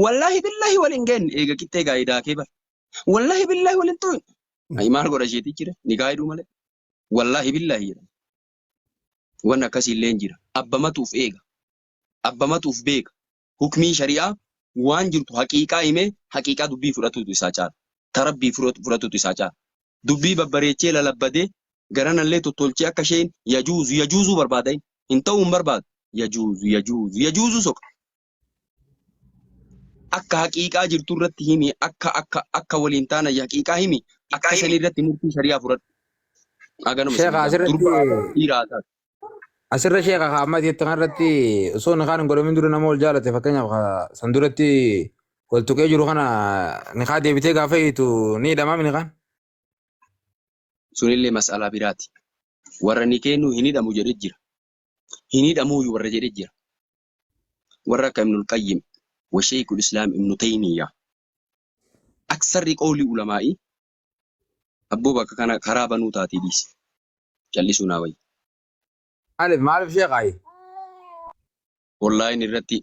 Wallaahi billaahi wal hin geenne eega qixxee gaa'ee daakee bara. Wallaahi billaahi wal hin tuqne. Ayi maal godha isheetii jira ni gaa'iduu malee. Wallaahi billaahi jedha. Wanni akkasii illee hin jira. Abbamatuuf eega. Abbamatuuf beeka. Hukmii shari'aa waan jirtu haqiiqaa himee haqiiqaa dubbii fudhatuutu isaa caala. Ta rabbii fudhatuutu isaa caala. Dubbii babbareechee lalabbadee garanallee tottolchee akka isheen yajuuzu yajuuzuu barbaada inni. Hin ta'uu hin barbaadu. Yajuuzu yajuuzu yajuuzuu soqa. Akka haqiiqaa jirtu irratti himi akka akka akka waliin taana haqiiqaa himi akka sanii irratti murtii shari'aa fudhadhu. Haganuma Sheekha isin jedhama. asirratti Durba haa taatu dhiira haa taatu. asirra sheekha haa amma jettu kanarratti osoo nikaan hin godhamin dura nama wal jaalate fakkeenyaaf haa san duratti wal tuqee jiru kana nikaa deebitee gaafa hiitu ni hidhamaa nikaan. Sunillee mas'alaa biraati. Warra ni kennu hin hidhamu jedhe jira. Hin hidhamuuyyu warra jedhe jira. Warra akka Ibnul Qayyim wa Sheekul Islaam Ibnu Taymiyaa. Aksarri qawlii ulamaa'ii abboo bakka kana karaa banuu taatii dhiisi. Callisuu naa wayya. Maaliif maaliif sheekaayi? Online irratti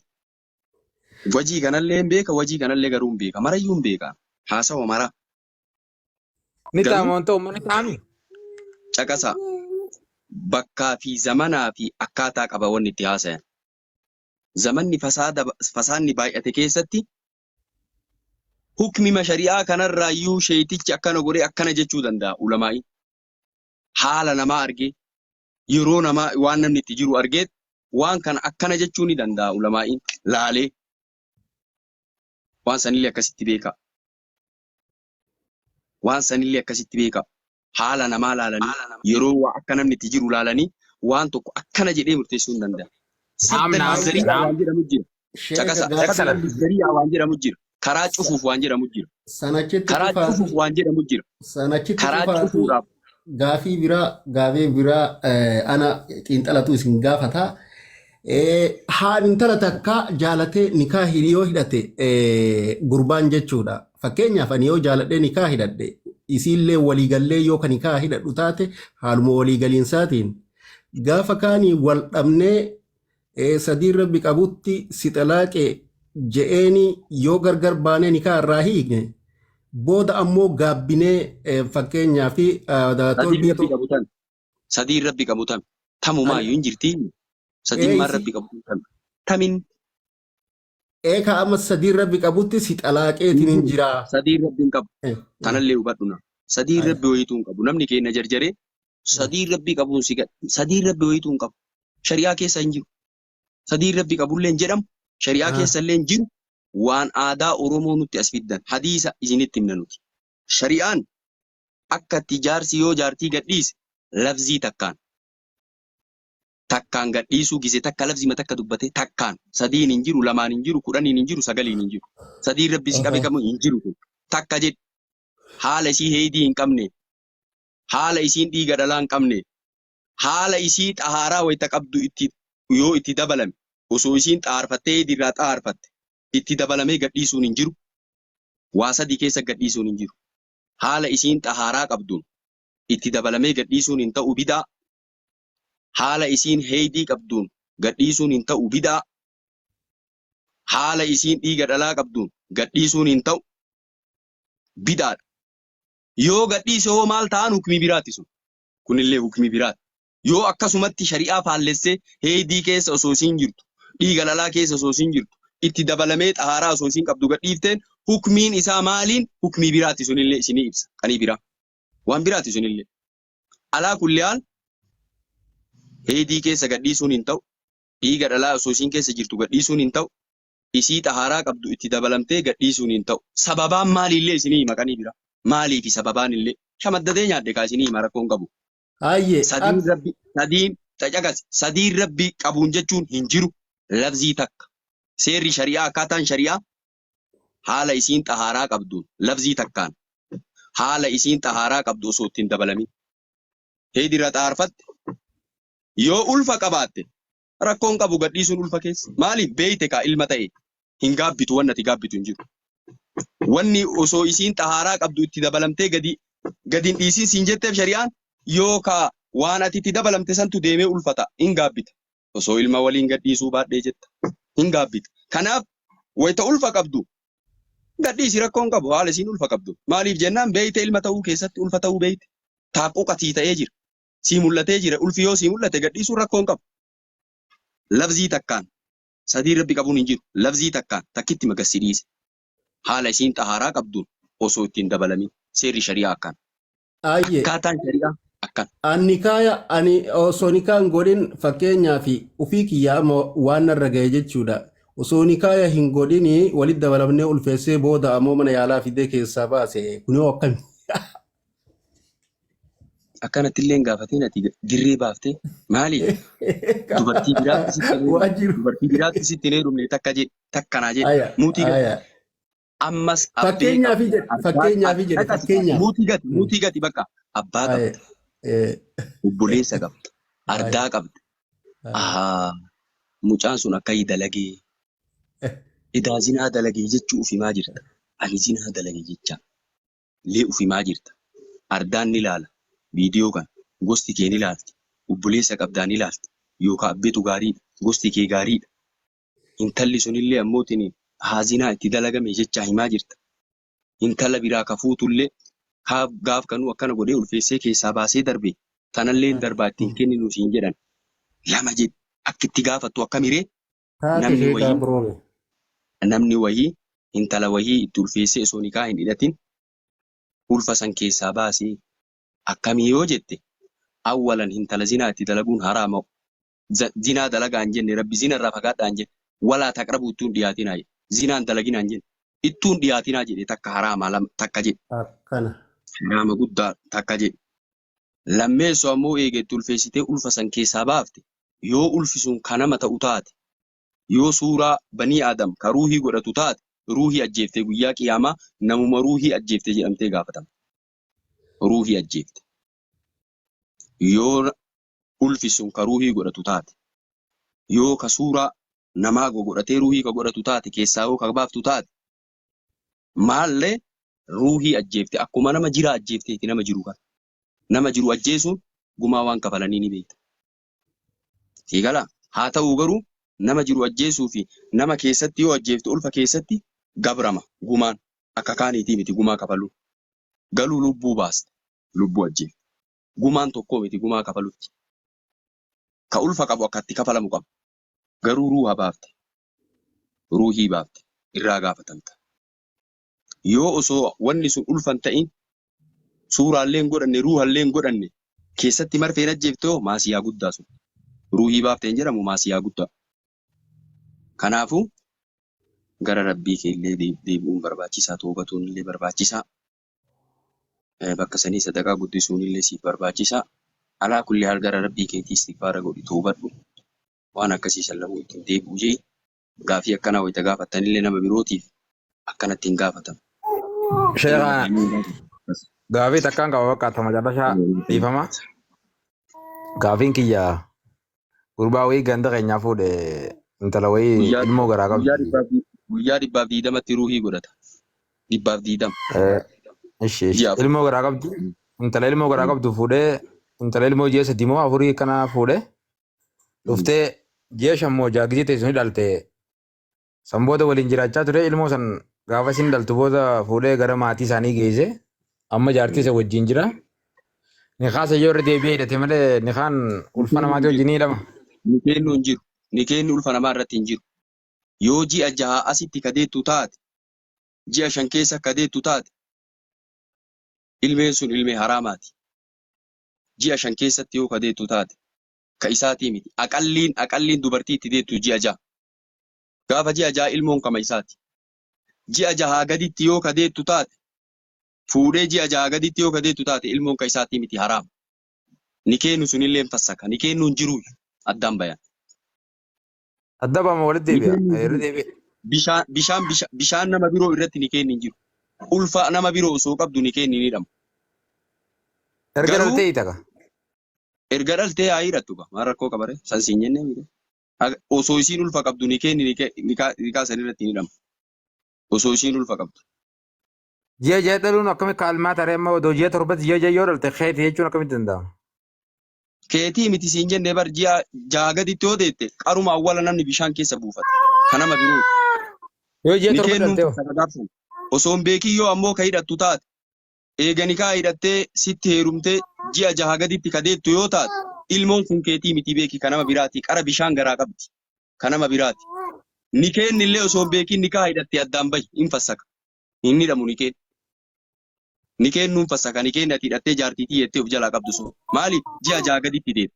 wajii kanallee hin beeka wajii kanallee garuu hin beeka marayyuu hin beeka haasawa maraa Ni garuu ta'a moo hin ta'u mana ta'ami? caqasa bakkaa fi zamanaa fi akkaataa qaba wanni itti haasayan. Zamanni fasaada fasaanni baay'ate keessatti hukmima shari'aa kanarraayyuu sheeytichi akkana godhee akkana jechuu danda'a ulamaa'iin. Haala namaa argee yeroo namaa waan namni itti jiru argee waan kana akkana jechuu ni danda'a ulamaa'iin laalee waan sanillee akkasitti beekaa. Waan sanillee akkasitti beekaa. Haala namaa laalanii yeroo waa akka namni itti jiru laalanii waan tokko akkana jedhee murteessuu hin danda'a. Naam Saddan naam lizzari'aa naam. waan jedhamu jira. Sheeka Caqasa. gaafii Saddan Excellent. lizzari'aa waan jedhamu jira. Karaa cufuuf waan jedhamu jira. sanachitti Karaa cufuuf cufaati waan jedhamu jira. sanachitti Karaa cufaati cufuudhaaf gaafii biraa gaafii biraa ana xiinxalatu isin gaafata. Haan intala takka jaalatee nikaa yoo hidhate gurbaan jechuudha. Fakkeenyaaf ani yoo jaaladhee nikaa hidhadhe isiillee waliigallee yoo ka nikaa hidhadhu taate haaluma waliigaliinsaatiin gaafa kaanii wal dhabnee sadiin rabbi qabutti si xalaaqe je'eeni yoo gargar baanee nikaa irraa hiikne booda ammoo gaabbinee fakkeenyaaf Sadiin tolbii rabbi qabu tami. Sadiin rabbi qabu tami. Tamumaayyuu hin jirtii. Sadiin maal rabbi qabu tami. Tamin Eeka amma sadiin rabbi qabutti si hin xalaaqeetiin hin jiru. jiraa. Sadiin rabbi hin qabu. Tanallee hubadhu na. Sadiin rabbi wayiituu hin qabu. Namni keenya jarjaree sadiin rabbi qabuun si gad. Sadiin rabbi wayiituu hin qabu. Shari'aa keessa hin jiru. Sadiin rabbi qabullee hin jedhamu. Shari'aa keessa illee hin jiru. Waan aadaa Oromoo nutti as fiddan. Hadiisa isinitti himna nuti. Shari'aan akka itti jaarsi yoo jaartii gadhiise lafzii takkaan takkaan gadhiisuu gise takka lafzima takka dubbate takkaan sadiin hin jiru lamaan hin jiru kudhaniin hin jiru sagaliin hin jiru sadiin rabbi si qabe kamu hin jiru kun takka jedhi haala isii heeydii hin qabne haala isiin dhiiga dhalaa hin qabne haala isii xahaaraa wayta qabdu itti yoo itti dabalame osoo isiin xahaarfattee heeydii irraa xahaarfatte itti dabalamee gadhiisuun hin jiru waa sadii keessa gadhiisuun hin jiru haala isiin xahaaraa qabduun itti dabalamee gadhiisuun hin ta'u bid'aa, haala isiin heeydii qabduun gadhiisuun hin ta'u bid'aa, haala isiin dhiiga dhalaa qabduun gadhiisuun hin ta'u bid'aadha. Yoo gadhiise hoo maal ta'an hukmii biraati sun. Kunillee hukmii biraati. Yoo akkasumatti shari'aa faallessee heeydii keessa osoo isiin jirtu, dhiiga dhalaa keessa osoo isiin jirtu, itti dabalamee xahaaraa osoo isiin qabdu gadhiifteen hukmiin isaa maaliin hukmii biraati sunillee isinii ibsa qanii biraa. Waan biraati sunillee. Alaa kulli haal heeydii keessa gadhiisuun hin ta'u, dhiiga dhalaa osoo isiin keessa jirtu gadhiisuun hin ta'u, isii xahaaraa qabdu itti dabalamtee gadhiisuun hin ta'u. Sababaan maaliillee isinii hima qanii biraa. Maaliifi sababaan illee. Shamaddadee nyaadhe kaa isinii hima rakkoo hin qabu. Hayyee Sadiin rabbi sadiin caqasi sadiin rabbi qabuun jechuun hin jiru lafzii takka. Seerri shari'aa akkaataan shari'aa haala isiin xahaaraa qabduun lafzii takkaan haala isiin xahaaraa qabdu osoo ittiin dabalamin. Heedi irraa xahaarfatte yoo ulfa qabaatte rakkoon qabu gadhiisuun ulfa keessa. Maaliif beeyte kaa ilma ta'e hin gaabbitu wanni ati gaabbitu hin jiru. Wanni osoo isiin xahaaraa qabdu itti dabalamtee gadi gadi hin dhiisin siin jetteef shari'aan yookaa waan ati itti dabalamte santu deemee ulfata hin gaabbita. Osoo ilma waliin gadhiisuu baadhee jetta hin gaabbita. Kanaaf Wayita ulfa qabdu gadhiisi rakkoon qabu haala isiin ulfa qabdu. Maaliif jennaan beeyte ilma ta'uu keessatti ulfa ta'uu beeyte. Taaqquu qatii ta'ee jira. Sii mul'atee jira. Ulfi yoo sii mul'ate gadhiisuun rakkoon qabu. Lafzii takkaan sadii rabbi qabuun hin jiru. Lafzii takkaan takkitti magassi dhiise. Haala isiin xahaaraa qabduun osoo ittiin dabalamin seerri shari'aa akkana. Ayyee. Akkaataan shari'aa akkana. An nikaaya ani osoo nikaa hin godhin fakkeenyaaf ufii kiyya amma waan narra ga'e jechuudha. Osoo nikaaya hin godhin walitti dabalamnee ulfeessee booda ammoo mana yaalaa fidee keessaa baase kunoo akkami? Akkanatti illee hin gaafatiin ati dirree baaftee maali dubartii biraatti sitti hin Waan heerumne jiru. dubartii biraatti sitti hin heerumne takka jedhi takka naa jedhi Aya, muutii gati aya. ammas abbee Fakkeenyaaf qabda jedhe, abbaa fakkeenyaaf jedhe, dhaqasi fakkeenyaaf. muutii gati muutii gati bakka abbaa Aya, qabda eh, obboleessa qabda aya, ardaa qabda aya. ahaa mucaan sun akka dalagee edaa zinaa dalagee jechuu ufimaa jirta ani zinaa dalage jecha lee ufimaa jirta. Ardaan ni laala viidiyoo kana. Gosti kee ni laalti. Obboleessa qabdaa ni laalti. Yookaa abbeetu gaariidha. Gosti kee gaariidha. Intalli sunillee ammootiin haa zinaa itti dalagame jechaa himaa jirta. Intala biraa ka fuutullee kaaf gaaf kanuu akkana godhee ulfeessee keessaa baasee darbe tanallee darbaa ittiin kenninu siin jedhan. Lama jedhi akka itti gaafattu akkamiree Taate namni sheekaa wayii biroome. namni wayii intala wayii itti ulfeessee osoo nikaa hin hidhatin ulfa san keessaa baasee akkamii yoo jette awwalan intala zinaa itti dalaguun haraama zinaa dalagaa hin jenne rabbi zina irraa fagaadhaa hin jenne walaa taqrabuu ittuun dhiyaatinaa jedhe zinaan dalaginaa hin jenne ittuun dhiyaatinaa jedhe takka haraama lama takka jedhe Akkana. haraama guddaa takka jedhe lammeessoo ammoo eega itti ulfeessitee ulfa san keessaa baafte yoo ulfi sun ka nama ta'u taate yoo suuraa banii Aadam ka ruuhii godhatu taate ruuhii ajjeefte guyyaa qiyaamaa namuma ruuhii ajjeefte jedhamtee gaafatamta. Ruuhii ajjeefte. Yoo ulfi sun ka ruuhii godhatu taate yoo ka suuraa namaa godhatee ruuhii ka godhatu taate keessaa yoo ka baaftu taate maallee ruuhii ajjeefte akkuma nama jiraa ajjeefteeti nama jiru kana. Nama jiru ajjeesuun gumaa waan kafalanii ni beekta. Sii galaa? Haa ta'uu garuu nama jiru ajjeesuu fi nama keessatti yoo ajjeefte ulfa keessatti gabrama gumaan akka kaaniitii miti gumaa kafaluun. Galuu lubbuu baasta lubbuu ajjeefte. Gumaan tokkoo miti gumaa kafalutti. Ka ulfa qabu akka itti kafalamu qaba. Garuu ruuha baafte ruuhii baafte irraa gaafatamta. Yoo osoo wanni sun ulfa hin ta'in suuraallee hin godhanne ruuhallee hin godhanne keessatti marfeen ajjeefte hoo maasiyaa guddaa sun. Ruuhii baafte hin jedhamu maasiyaa guddaa. Kanaafuu gara rabbii kee illee deebi'uun barbaachisaa toobatuun illee barbaachisaa. Bakka sanii sadaqaa guddisuun illee siif barbaachisaa. Alaa kulli haal gara rabbii keetii istighfaara godhi toobadhu. Waan akkasii san lamuu ittiin deebi'u je'i. Gaafii akkanaa wayita gaafattanillee nama birootiif akkanatti hin gaafatamu. Sheekha gaafii takkaan qaba fakkaata macarrashaa dhiifama. Gaafiin kiyya gurbaa wayii ganda keenyaa fuudhe intala wayii Guyyaa ilmoo garaa guyyaa qabdi. 120tti ruuhii godhata. 120. Ishi ishi Ji'a afur. ilmoo garaa qabdi. Intala ilmoo garaa qabdu fuudhee intala ilmoo ji'a 3 moo 4 kana fuudhee dhuftee ji'a 5 moo 6 gizee teessu ni dhalte. San booda waliin jiraachaa ture ilmoo san gaafa isin dhaltu booda fuudhee gara maatii isaanii geesse. Amma jaartii isa wajjin jira. Nikaa san yoo irra deebi'ee hidhate malee nikaan ulfa Nikeenni hin namaatii jiru. wajjin ni hidhama. Nikeenni hin jiru. Nikeenni ulfa namaa irratti hin jiru. Yoo ji'a jaha asitti ka deettu taate, ji'a 5 keessa ka deettu taate, ilmeen sun ilmee haraamaati. Ji'a 5 keessatti yoo ka deettu taate, ka isaatii miti. Aqalliin aqalliin dubartii itti deettu ji'a 6. Gaafa ji'a 6 ilmoon kama isaati. Ji'a jahaa gaditti yoo ka deettu taate, fuudhee ji'a jahaa gaditti yoo ka deettu taate ilmoon ka isaatii miti haraama. Nikeenu sunillee hin fassaka. Nikeennu hin jiruuyyu. Addaan bayan. Adda baama walitti deebi'a. Nikeennu hin Irra jiru. deebi'a. Bishaan bishaan bishaan nama biroo irratti nikeenni hin jiru. Ulfa nama biroo osoo qabdu nikeenni hin hidhamu. Erga Garuu dhaltee hiitaka. erga dhaltee haa hidhattu gaa. Maal rakkoo qaba ree? San siin jennee miti. Osoo isiin ulfa qabdu nikeenni nikaa san irratti hin hidhamu. Osoo isiin ulfa qabdu. Ji'a 6 dhaluun akkamitti kaalmaa taree amma odoo ji'a 7tti ji'a 6 yoo dhalte keeti jechuun akkamitti danda'ama? Keetii miti siin jenne bar ji'a 6 gaditti yoo deette qaruma awwala namni bishaan keessa buufata. Ka nama biroo. Yoo ji'a 7 Nikeen nuun dhalte hoo? fassaka gaafsan. Osoo hin beekin yoo ammoo ka hidhattu taate eega nikaa hidhattee sitti heerumtee ji'a jaha gaditti ka deettu yoo taate ilmoon sun keetii miti beeki ka nama biraati qara bishaan garaa qabdi ka nama biraati. Nikeen illee osoo hin beekin nikaa hidhatte addaan bahi hin fassaka. Hin hidhamu nikeen. Nikeen nuun fassaka nikeen ati hidhattee jaartii tiyya jettee of jalaa qabdu sun. Maaliif ji'a jaha gaditti deette.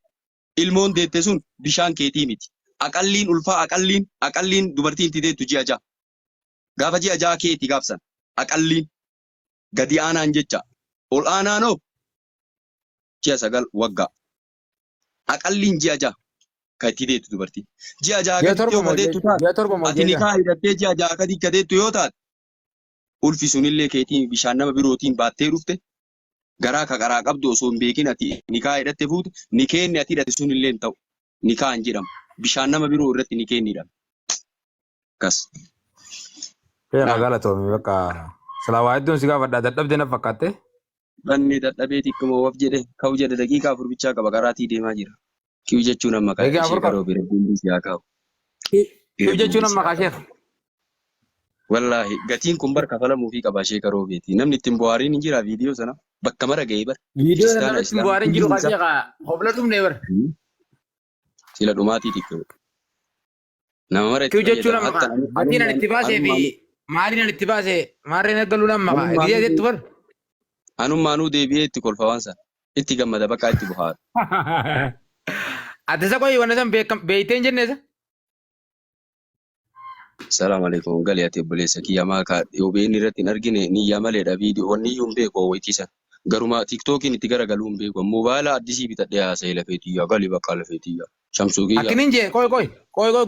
Ilmoon deette sun bishaan keetii miti. Aqalliin ulfaa aqalliin aqalliin dubartiin itti deettu ji'a jaha. Gaafa ji'a jaha keeti gaaf san. Aqalliin gadi aanaan jecha. Ol aanaanoo ji'a 9 waggaa. Aqalliin ji'a jaha kan itti deettu dubartiin. Ji'a jaha Ji'a gaditti 7 yoo moo ka ji'a deettu taate ji'a 7 moo ati ji'a jaha? nikaa hidhattee ji'a jaha gadi ka deettu yoo taate ulfi sunillee keetii bishaan nama birootiin baattee dhufte garaa ka qaraa qabdu osoo hin beekin ati nikaa hidhatte fuute nikeenni ati hidhatte sunillee hin ta'u. Nikaa hin jedhamu. Bishaan nama biroo irratti nikeenni hidhame. Akkas. Sheekha Naam. galatoomi bakka silaa waa hedduun si gaafadha dadhabde na fakkaatte. Banni dadhabee xiqquma waf jedhe ka'u jedhe daqiiqaa 4 bichaa qaba qaraatii deemaa jira. Kiw jechuun amma kaa Daqiiqaa ishee 4 qaba. qaroo bira gundii si haa kaa'u. Kiw Bira jechuun gundii si amma haa kaa kaa'u. sheekha. Wallaahi gatiin kun bar kafalamuufii qaba sheeka roobeeti. Namni ittiin bohaariin hin jira viidiyoo sana bakka mara ga'ee bar. Viidiyoo sana Kiristaana namni ittiin islaama bohaariin jiru hundi kaa isaa. sheekha hobla dhumne bar. Sila dhumaatii xiqqoo. Nama mara itti Kiw jechuun fayyadama. amma Hatta kaa gatiin ani itti baasee fi maaliin ani itti baase maarreen eeggaluun amma kaa gisee jettu bar. Anummaanuu deebi'ee itti kolfa waan sana. Itti gammada bakka itti bohaara. Ati isa qoyi wanna san beekam beeytee hin jenne isa. Salaam alaikum gali ati obboleessa kiyya maa ka OBN irratti hin argine niyyaa maleedha viidiyoo wanni iyyuu hin beeku wayitii sana. Garuma tiktookiin itti garagaluu hin beeku. Moobaayila addisii bitadhee haasa'e lafee tiyya gali bakka lafee tiyya. Shamsuu kiyya. Akkinin jee qoy qoy qoy qoy.